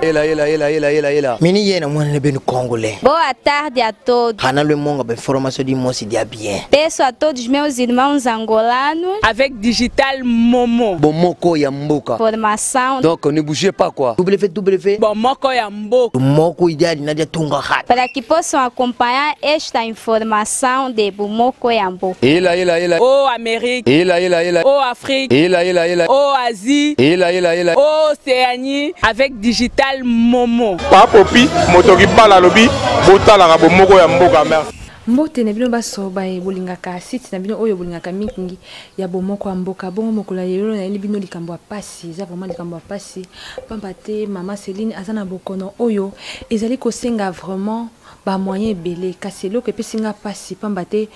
Ela ela ela ela ela ela. Mini yena mwana ne benu congolais. Boa tarde a todos. Hana le monga ba information di mosi dia bien. Peço a todos meus irmãos angolanos. Avec Digital Momo. Bomoko ya mboka. Formação. Donc ne bougez pas quoi. WW. Bomoko ya mboka. Moko ideal nadia tunga hat. Para que possam acompanhar esta informação de Bomoko ya mboka. Ela ela ela. Ô Amérique. Ela ela ela. Ô Afrique. Ela ela ela. Ô Asie. Ela ela ela. Ô Océanie. Avec Digital Momo. Papopi moto kibala alobi botalaka bomoko ya mboka merci. Mbote na bino baso baye bolingaka site na bino oyo bolingaka mingi ya bomoko ya mboka. Bongo mokolo ya lelo nayeli bino likambo ya pasi, eza vraiment likambo ya pasi pamba te mama Céline aza na bokono oyo ezali kosenga vraiment ba moyen ebele, kasi eloko epesi nga pasi pamba te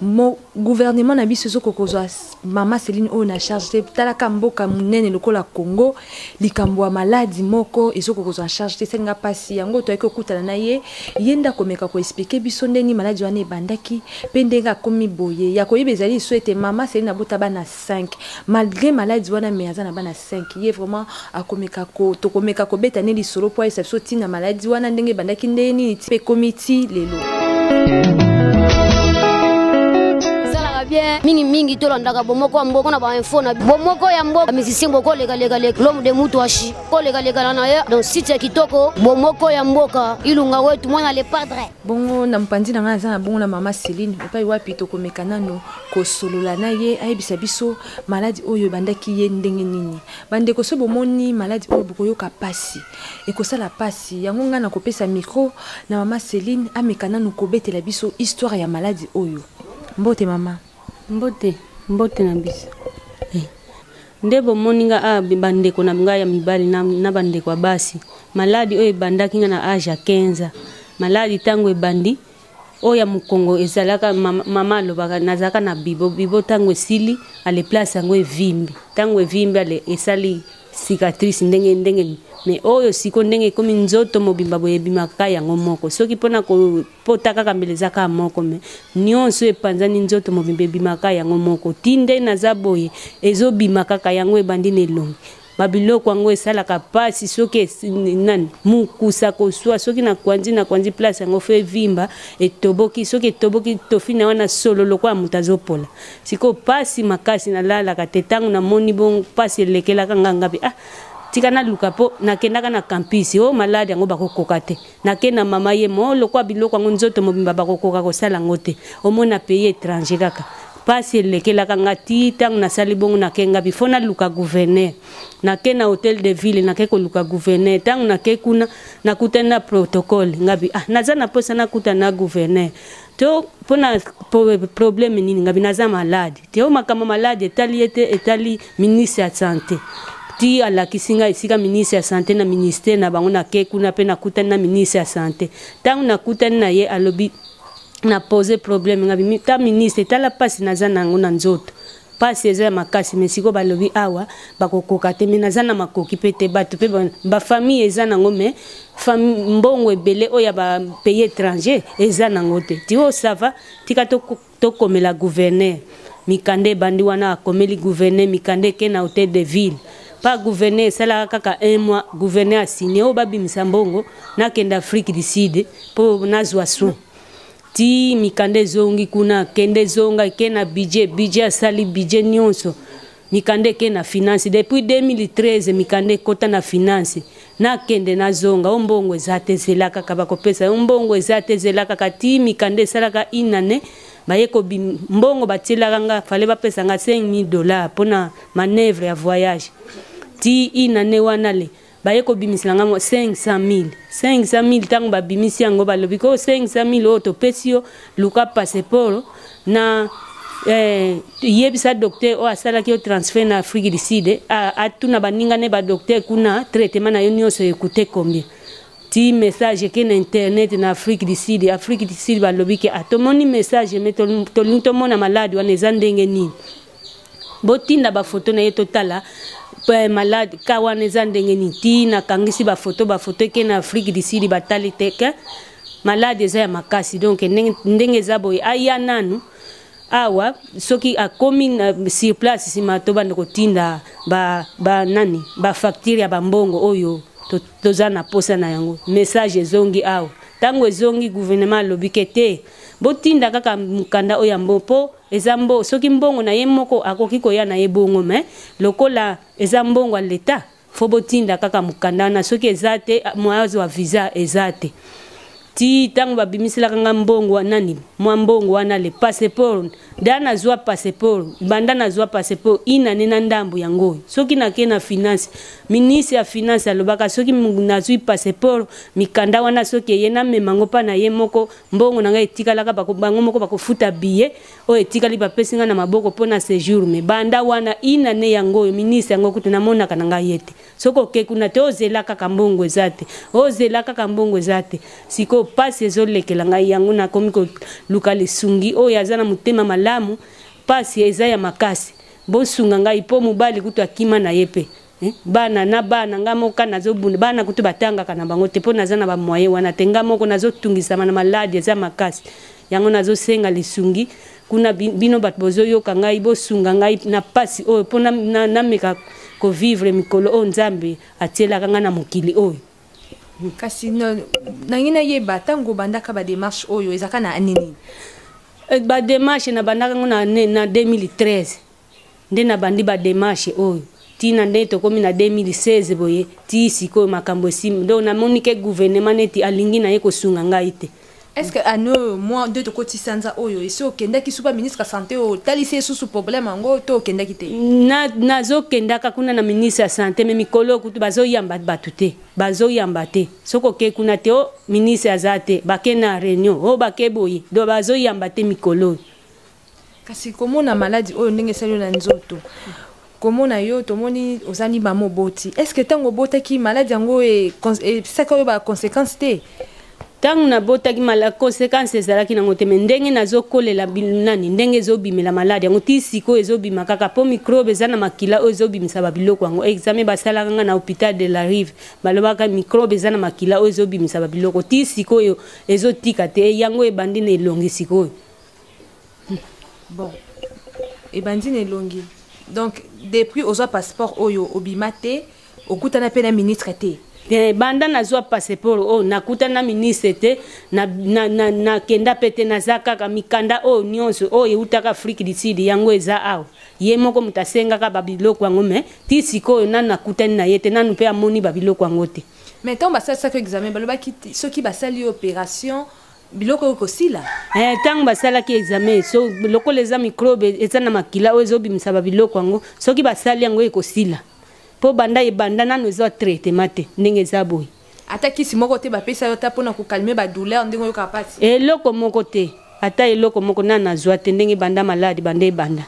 mo gouvernement na biso ezoko kozwa mama Céline oyo na charge te. Talaka mboka monene lokola Congo, likambo ya maladi moko ezoko kozwa charge te, esenga pasi yango toyaki kokutana na ye, ye nde akomeka koexplike biso ndeni maladi wana ebandaki mpe ndenge akomi boye. Ya koyeba ezali liso ete mama Céline abota bana 5 malgré maladi wana, mais aza na bana 5. Ye vraiment akomeka ko tokomeka kobeta ne lisolo po ayesa biso ntina maladi wana ndenge ebandaki, ndenge nini ti mpe ekomi ti lelo. Bien mingi mingi tolandaka bomoko ya mboka na bainfo na bomoko ya mboka. Musicien bokolekalekaleka l'homme de mutu ashi kolekalekana na ye donc site ya kitoko bomoko ya mboka ilunga wetu mwana le padre. Bongo na mopanzi na ngai aza na bongo na mama Céline epai wapi tokomeka nano kosolola na ye, ayebisa biso maladi oyo ebandaki ye ndenge nini. Bandeko, so bomoni maladi oyo bokoyoka pasi, ekosala pasi yango. Ngai nakopesa micro na mama Céline ameka nanu kobetela biso histoire ya maladi oyo. Mbote mama. Mbote, mbote na biso. Nde bomoni nga awa, bandeko na ngai ya mibali na bandeko ya basi, maladi oyo ebandaki nga na age ya 15. Maladi ntango ebandi oyo ya mokongo ezalaka, mama alobaka nazalaka na bibo bibo. Ntango esili ale place yango evimbi, ntango evimbi ale esali cicatrice ndenge ndenge. Mais oyo siko ndenge ekomi nzoto mobimba boye, ebimaka yango moko. Soki mpona kopota kaka mbele eza kaka moko, mais nyonso epanzani nzoto mobimba, ebimaka yango moko. Ti nde naza boye, ezobima kaka yango. Ebandi na elongi, babiloko yango esalaka mpasi. Soki nani mokusa koswa, soki nakwanzi nakwanzi place yango fo evimba, etoboki. Soki etoboki, tofina wana solo lokola moto azopola. Sikoyo mpasi makasi, nalalaka te. Ntango namoni bongo mpasi elekelaka nga, ngabi ah, tika naluka mpo nakendaka na campus oyo maladi yango bakokoka te. Nake na mama ye mo lokwa biloko yango nzoto mobimba, bakokoka kosala yango te. Omona pays étranger kaka mpasi elekelaka nga ti ntango nasali bongo, nake ngabi fo naluka gouverneur. Nake na hôtel de ville, nake koluka gouverneur. Ntango nake kuna, nakutani na protocole. Ngabi ah, naza na mposa nakutana na gouverneur to mpona problème nini. Ngabi naza malade te. Oyo makambo malade etali ye te, etali ministre ya santé. Ti alakisi ngai esika ministre ya santé na ministère na bango. Nake kuna mpe nakutani na ministre ya santé. Ntango nakutani na ye, alobi na pose problème. Ngabi ta ministre, tala mpasi naza nango na nzoto, mpasi eza ya makasi, mais sikoyo balobi awa bakokoka te, mais naza na makoki mpe te. Bato mpe bafamille eza nango, mais mbongo ebele oyo ya bapays étranger eza nango te. Ti oyo ça va, tika tokomela gouverneur mikanda. Ebandi wana, akomeli gouverneur mikanda, eke na hôtel de ville pa gouverneur. Esalaka kaka un mois, gouverneur asigne oyo babimisa mbongo, nakende Afrique du Sud mpo nazwa soin. Ti mikanda ezongi kuna, kende ezonga, eke na budget. Budget asali budget nyonso, mikanda eke na finance. Depuis 2013 mikanda ekota na finance. Nakende nazonga, o mbongo eza te, ezela kaka bakopesa yo mbongo eza te, ezela kaka. Ti mikanda esalaka une année, baye kobi mbongo batielaka nga, fale bapesa nga 5000 $ mpona manœuvre ya voyage. Ti une année wana le baye kobimisela nga 500 000, 500 000. Ntango babimisi yango, balobi ko 500 000 oyo topesi yo, luka passeport na yebisa docteur oyo asalaki yo transfert na Afrique du Sud, atuna baninga ne badocteur kuna, traitement na yo nyonso ekute combien. Ti message eke na internet na Afrique du Sud. Afrique du Sud balobi ke atomoni message, mais tolingi tomona maladi wana eza ndenge nini, botinda bafoto na ye totala malade ka wana eza ndenge nini. Ti nakangisi bafoto, bafoto eke na Afrique du Sud, batali te ke maladi eza ya makasi. Donc ndenge eza boye, aya nanu awa. Soki akomi na sur place, nsima tobanda kotinda ba nani bafacture ya bambongo oyo. Toza na posa na yango. Message ezongi awa. Ntango ezongi, gouvernement alobi ke te, botinda kaka mokanda oyo ya mbongo, mpo eza mbo soki mbongo na ye moko akoki koya na ye bongo, me lokola eza mbongo ya leta, fo botinda kaka mokanda wana. Soki eza te, moyen azwa visa eza te. Ti ntango babimiselaka nga mbongo nani, mwa mbongo wana, le passeport da nazwa passeport. Banda nazwa passeport inane na ndambo yango oyo, soki nake na finance, ministre ya finance alobaka soki nazwi passeport, mikanda wana soki eye, namema yango mpa na ye moko. Mbongo na ngai etikalaka, bango moko bakofuta billet oyo etikali, bapesi ngai na maboko mpo na séjour. Me banda wana inane yango oyo, ministre yango kutu namonaka na ngai ye te. Soki oke kuna te, ozela kaka mbongo eza te, ozela kaka mbongo eza te. Sikoyo mpasi ezolekela ngai, yango nakomi koluka lisungi oyo aza na motema malamu. Mpasi eza ya makasi, bosunga ngai, mpo mobali kutu akima na ye mpe. Bana na bana, nga moko nazobunda. Bana kutu batangaka na bango te, mpo naza na bamoyen wana te. Nga moko nazotungisama na maladi eza makasi, yango nazosenga lisungi kuna. Bino bato bozoyoka ngai, bosunga ngai na pasi oyo, mpo nameka kovivre mikolo oyo Nzambe atielaka ngai na mokili oyo. Kasi nangi nayeba, ntango obandaka badémarche oyo, ezalaka na année nini? Badémarche nabandaka yango na 2013 nde nabandi badémarche oyo, ntina nde tokomi na 2016 boye. Ti sikoyo makambo esimi, donc namoni ke gouvernement neti alingi na ye kosunga ngai te. Est ce que année oyo, mois nde tokoti, sanza oyo, esi okendaki supa ministre ya santé oyo otalisi ye susu problème yango, to okendaki te? Nazokendaka kuna na ministre ya santé, me mikolo kutu bazoyamba bato te, bazoyamba te. Soki oke kuna te, o ministre aza te, bake na réunion, o bake boye, donc bazoyamba te mikolo oyo. Kasi komona maladi oyo ndenge esali yo na nzoto, komona yo, tomoni ozali mama oboti, est ce que ntango obotaki, maladi yango epesaka oyo baconséquence te? Ntango nabotaki, conséquence ezalaki nango te, me ndenge nazokolela nani, ndenge ezobimela maladi yango ti sikoyo, ezobima kaka, mpo microbe eza na makila oyo ezobimisa babiloko yango. Examen basalaka nga na hôpital de la Rive, balobaka microbe eza na makila oyo ezobimisa babiloko. Ti sikoyo ezotika te, yango ebandi na elongi sikoyo. Bon, ebandi na elongi. Donc depuis ozwa passeport oyo, obima te, okutana mpe na ministre te? Banda nazwa passeport oyo, nakutana na ministre te, nakenda mpe te. Naza kaka mikanda oyo nyonso oyo eutaka Afrique du Sud, yango eza awa. Ye moko moto asengaka babiloko yango, me ti sikoyo nanu nakutani na ye te, nanu mpe amoni babiloko yango te. Mais ntango basalisaki examen, balobaki soki basali opération, biloko oyo kosila? Ntango basalaki examen, so lokola eza microbe eza na makila oyo ezobimisa babiloko yango, soki basali yango ekosila, mpo banda ebanda nano eza traitement te ndenge eza boye. Ata kisi moko te bapesa yo, ata mpona kocalmer badouleur ndenge oyokaka mpasi? Eloko moko te, ata eloko moko nano nazwa te ndenge ebanda maladi, banda ebanda.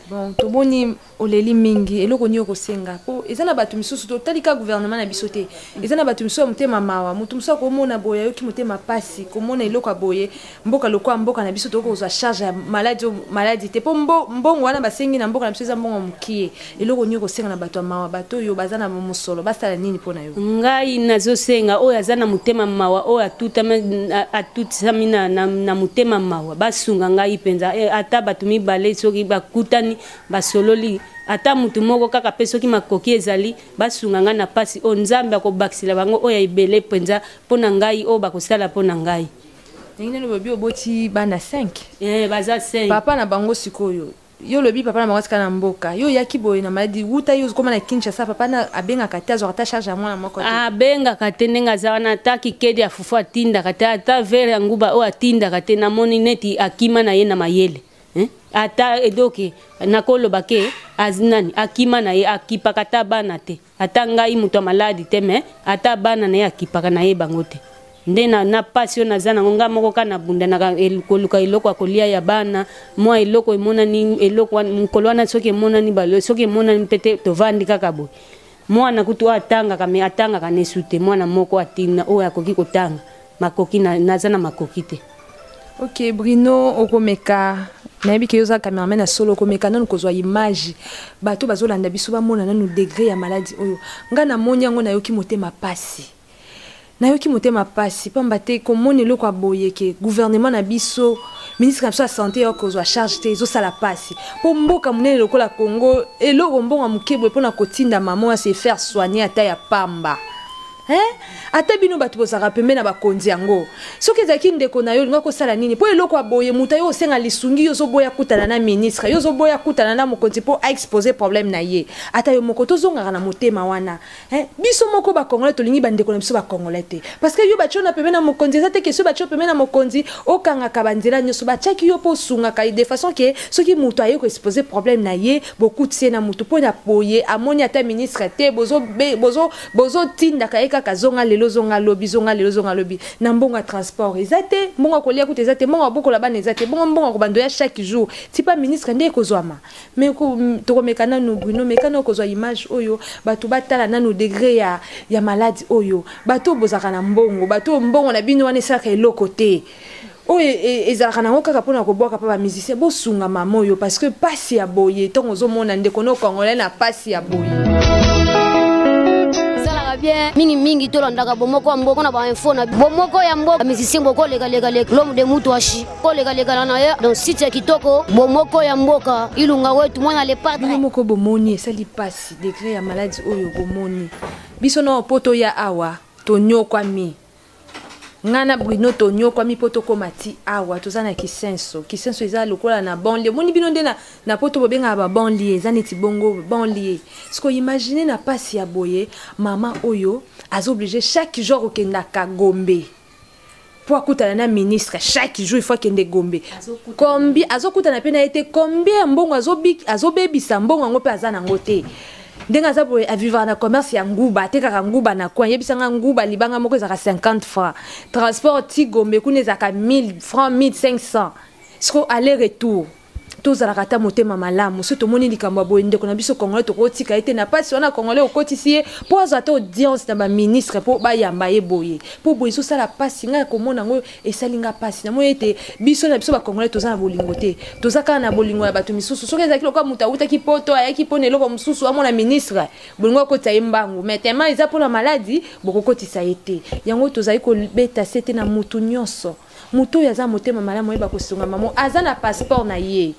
Bon, tomoni oleli mingi. Eloko nini okosenga? Mpo eza na bato misusu, totali kaka gouvernement na biso te, eza na bato misusu ya motema mawa. Moto mosusu akomona boye, ayoki motema pasi komona eloko ya boye. Mboka lokola mboka na biso, tokoki kozwa charge ya maladi oyo, maladi te, mpo mbongo wana basengi na mboka na biso eza mbongo mokie. Eloko nini okosenga na bato ya mawa, bato oyo baza na mosolo, basala nini mpo na yo? Ngai nazosenga oyo aza na motema mawa, oyo atutisami na motema mawa, basunga ngai mpenza. Ata bato mibale soki bakutani, basololi, ata motu moko kaka mpe, soki makoki ezali, basunga ngai na mpasi oyo. Nzambe akobakisela bango oyo ya ebele mpenza mpo na ngai, oyo bakosala mpo na ngai. Ndenge nini olobi oboti bana 5? Baza 5. Papa na bango sikoyo, yo olobi papa na bango atika na mboka. Yo oyaki boye na maladi, wuta yo okoma na Kinshasa, papa na abengaka te, azwaka ta charge ya mwana moko te? Abengaka te. Ndenge aza wana, ata kikedi ya fufu atindaka te, ata verre ya nguba oyo atindaka te. Namoni neti akima na ye na mayele, eh? Ata edoki nakoloba ke nani akima na ye, akipaka ata bana te. Ata ngai moto ya maladi te, me ata bana na ye akipaka na ye bango te. Nde na pasi oyo naza nango, ngai moko kaka nabundanaka koluka eloko ya kolia ya bana. Mwa eloko emonani, eloko mokolo wana soki emonani, balo soki emonani mpe te, tovandi kaka boye. Mwana kutu oyo atangaka, me atangaka nesu te. Mwana moko atina oyo akoki kotanga, makoki naza na makoki te. Ok, Brino, okomeka, nayebi ke yo oza cameraman ya solo, okomeka nanu kozwa image, bato bazolanda biso bamona nanu degré ya maladi oyo. Ngai namoni yango, nayoki motema pasi, nayoki motema pasi, pamba te komona eloko ya boye ke gouvernement na biso, ministre na biso ya santé ya kozwa charge te, ezosala pasi, mpo mboka monene lokola Congo, eloko mbongo ya moke boye mpona kotinda mama oyo se faire soigner ata ya pamba. Hein? Ata bino bato bozalaka pembe na bakonzi yango, soki ezalaki ndeko na yo, olinga kosala nini? Mpo eloko ya boye, moto ayo osenga lisungi, yo ozoboya kutana na ministre, yo ozoboya kutana na mokonzi mpo aexpose problème na ye. Ata yo moko, tozongaka na motema wana, hein? Biso moko bacongolais tolingi bandeko na biso bacongolais te, parce que yo batio na pembe na mokonzi, eza te question batio pembe na mokonzi, okangaka banzela nyonso. Batiaki yo mpo osungaka de façon ke soki moto aye koexpose problème na ye, bokutisi ye na motu. Mpo na boye amoni ata ministre te, bozotindaka bozo, bozo ye kaka zonga lelo, zonga lobi, zonga lelo, zonga lobi. Na mbongo ya transport eza te, mbongo ya kolia kuta eza te, mbongo ya bokola bana eza te, bongo mbongo ya kobando ya chaque jour tipa ministre nde ekozwama. Me tokomeka nanu, Bruno, meka nanu kozwa image oyo, bato batala nanu degré ya maladi oyo. Bato oyo bozalaka na mbongo, bato oyo mbongo na bino wana esalaka eloko te, oyo ezalaka nango kaka mpona kobwaka mpa bamusicien, bosunga mama oyo, parce que pasi ya boye, ntongo ozomona ndeko no congolais na pasi ya boye. Esalaka bien mingimingi, tolandaka bomoko ya mboka na bainfo na bomoko ya mboka. Musicien bokolekaleka, l'homme de mutu ashi kolekalekana na ye. Donc site ya kitoko, bomoko ya mboka, Ilunga wetu, mwana le padre. Bino moko bomoni, esali pasi, degré ya maladi oyo bomoni. Biso na po toya awa, tonyokwami. Ngai na Bruno tonyokwami mpo tokóma ti awa. Toza na Kisenso. Kisenso eza lokola na banlieue. Omoni bino nde na poto bobengaka babanlieue, eza neti bongo banlieue. Siko imagine na pasi ya boye, mama oyo aza obligé chaque jour okendaka Gombe mpo akutana na ministre. Chaque jour il faut akende Gombe. Kombi azokutana mpe na ye te. Combien ya mbongo azobebisa? Mbongo yango mpe aza nango te. Ndenge aza boye, avivaka na commerce ya nguba, atekaka nguba na coin. Yebisanga, nguba libanga moko ezalaka 50 francs, transport ti Gombe kuna ezalaka 1000 francs, 1500, siko aller retour. Tozalaka ata motema malamu. So tomoni likambo ya boye, ndeko na biso congolais, tokotika ye te na mpasi wana. Congolais okotisi ye mpo azwa ata audience na baministre, mpo bayamba ye boye, mpo boye ezosala mpasi. Ngai komona yango esali nga mpasi. Namoni ete biso na biso bacongolais toza na bolingo te, toza kaka na bolingo ya bato misusu. Soki ezalaki lokola moto awutaki poto, ayaki mpona eloko mosusu, amona ministre, bolingo akotisa ye mbangu, mais tellement eza mpona maladi, bokokotisa ye te. Yango tozali kobeta se te na motu nyonso. Moto oyo aza motema malamu, oyeba kosunga mamo. Aza na passeport na ye,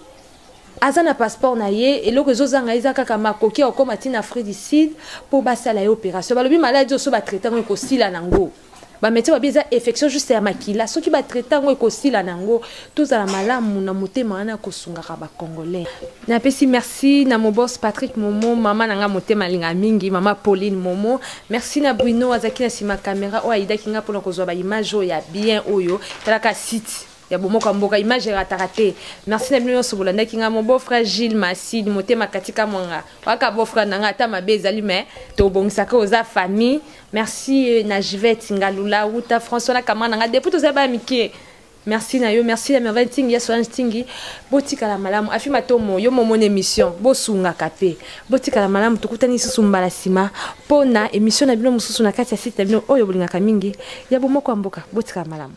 aza na passeport na ye. Eloko ezozanga eza kaka makoki ya kokóma ntina Afrique du Sud mpo basala ye opération. Balobi maladi oyo so batraite yango, ekosila nango. Bamédecin babi eza infection juste ya makila, soki batraite yango ekosila nango. Tozala malamu na motema wana kosungaka bacongolais. Napesi merci na mobos Patrick Momo, mama na nga motema alinga mingi, mama Pauline Momo. Merci na Bruno, azalaki na nsima caméra, oyo ayidaki nga mpona kozwa baimage oyo ya bien. Oyo talaka site ya bomoko ya mboka, image erataka te. Merci na bino nyonso bolandaki nga. Mo beau frère Gilles Maside, motema katika mwanga waka, beau frère na nga, ata mabe ezali, mais tobongisaka, oza famille. Merci na Jivette Ngalula wuta François, na kamara na nga depuis tozali baya mike. Merci na yo, merci na Merveille Ntingi, ya Solange Ntingi. Botikala malamu. Afi matomo yo momona émission, bosungaka mpe botikala malamu. Tokutani lisusu mbala nsima mpo na émission na bino mosusu na kati ya site na bino oyo bolingaka mingi ya bomoko ya mboka. Botikala malamu.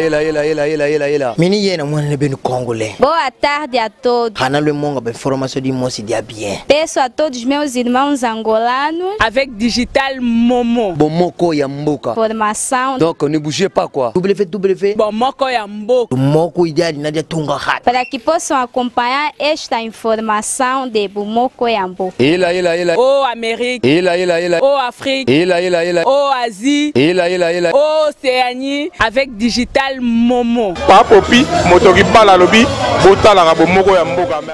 Ela, ela, ela, ela, ela, ela. Mini ye na mwana benu congolais. Boa tarde a todos. Hana le monga ba information di mosi dia bien. Peço a todos meus irmãos angolanos. Avec Digital Momo. Bomoko ya mboka. Formação. Donc ne bougez pas quoi. WW. Bomoko ya mboka. Moko ideal na dia tunga hat. Para que possam acompanhar esta informação de Bomoko ya mboka. Ela, ela, ela. O Amérique. Ela, ela, ela. O Afrique. Ela, ela, ela. O Asie. Ela, ela, ela. Océanie. Avec Digital Momo. Papopi moto kibala alobi botalaka bomoko ya mboka. Merci.